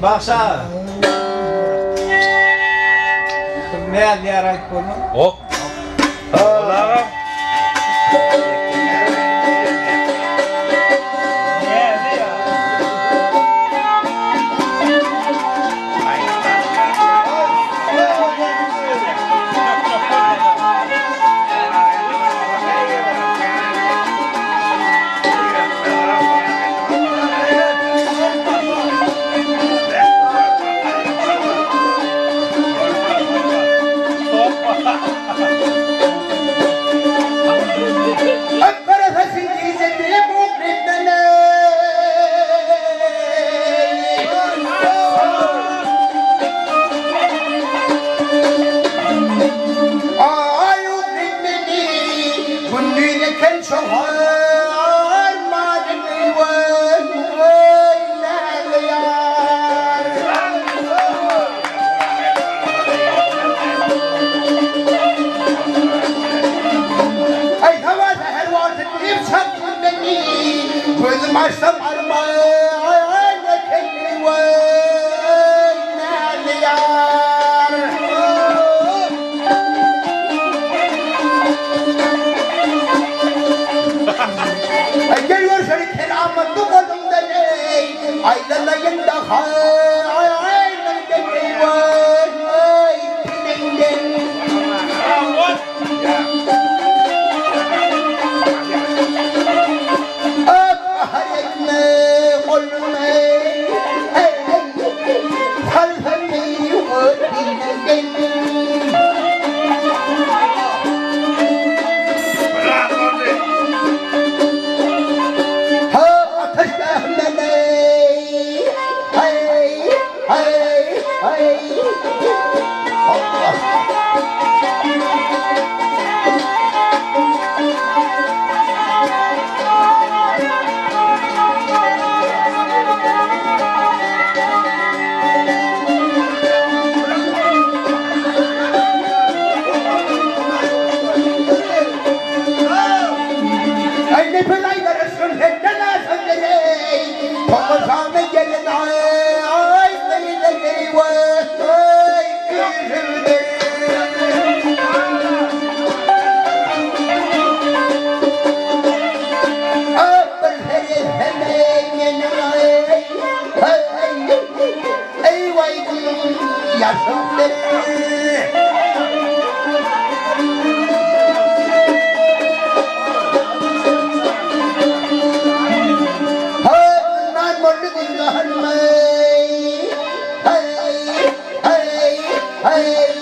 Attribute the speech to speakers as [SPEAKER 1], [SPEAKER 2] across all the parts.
[SPEAKER 1] Bagşa. Näl ýar aýdyp bolmaz?
[SPEAKER 2] Ok. Olaga.
[SPEAKER 3] ýaşyldyr. Haý, mundan boldy gündoganmy? Haý, haý, haý.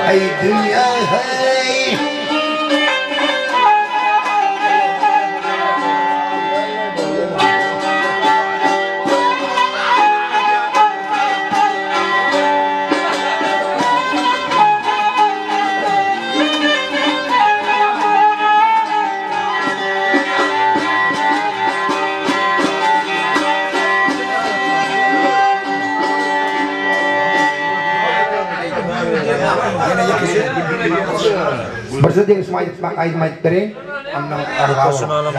[SPEAKER 3] Ay dünya hey. Birje degişme aýdyp aýdym aýdyp bereýin. Ondan arza bolar.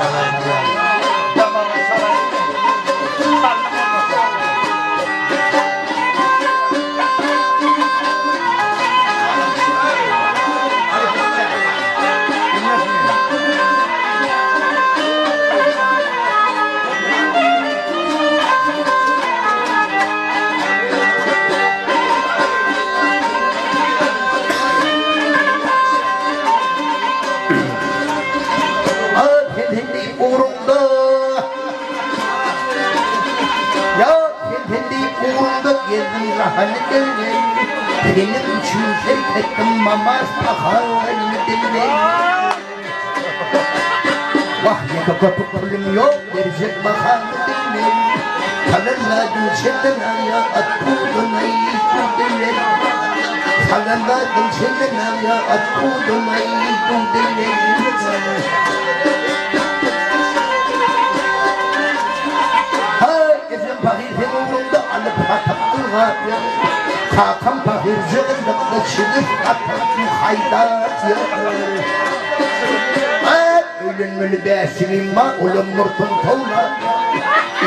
[SPEAKER 3] Seniň üçin terk etdim Mamas pahyryny dilden. Wah, ýeke köpük pulum ýok, berjek bahany dilden. Salan zadym senden alýa, at budanaý bu dilden. Salan zadym senden alýa, at budanaý bu dilden. Haý, ejem pahyr seň ugruňda alyp satyp ylgap ýör. Kakam pahyr jygyldykda çigit atyp haýdap ýör. Haý, öýlenmeli bäşigim bar, olam murtun towlap ýör.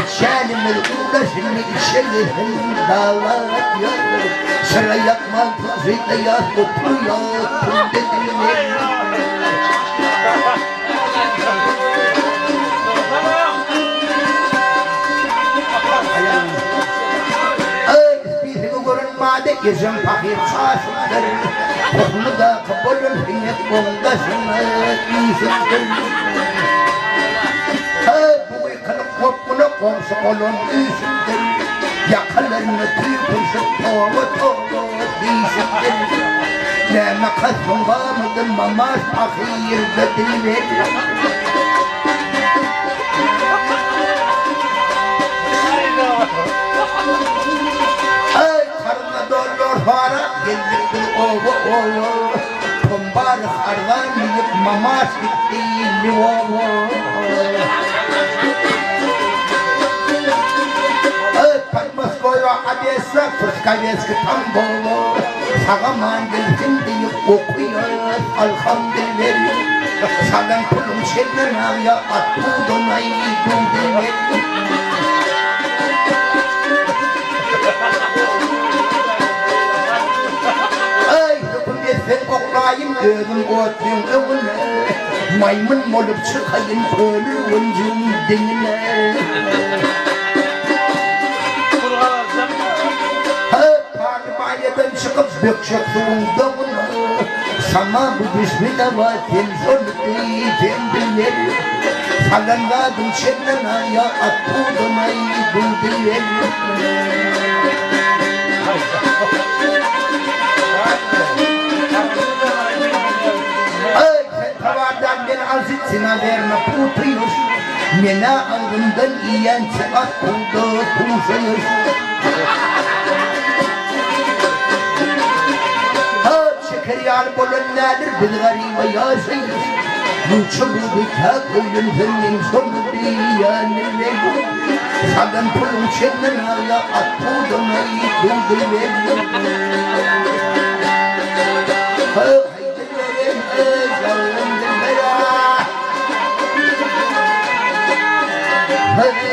[SPEAKER 3] Içýänimiz uda şindi içelim dalap ýör. Çyra ýakman tygşytlaýas oturýas tündedilmez. Aý, ispisigi gören mada ejem pahyr çaşypdyr. Tohumydaky bolan siňek oň daşyna üýşüpdir. Aý, bu gykylyk gopguna goňşy-golam üýşüpdir. Ýakalaryna tüýkürşip toba-toba diýşipdir. Näme kasdyň barmydy mamaş pahyrda dilber. Aý, karna dollar sorap geldik biz oba-oba. Pombarh arzan diýip mamaş gitdi Lwowa. Aý, Podmoskowýa, Odessa, Truskaweski, Tambowa. Sag-aman gelsin diýip okyýas alhamdilber. Salan puluň çenden agýa at budanaý dudelber. Aý, höküm etseň oklaýyn özüm otlyň öňüne. Maýmyn bolup çykaýyn Köneürgenjiň deňine. Parlimaýadan çykyp bökjek suwuň doguna, Saňa bu düşbi-dawa sen şol deý sen bilmeli. Salan zadyň çenden aýa at budanaý bu bilmeli. Aý sen tawardan men alşyt sena berme putyýuş, Menä agzymdan iýençe at buda tuşaýyş. Ha, şeker ýaly bolan nädir biz garyba ýaşaýyş. Munça budy tä öýlenseň men şony diýýänim. Salan puluň çenden agýa at budanaý budy ber. Ha, haý dilberim, jalym dilbera. Hey.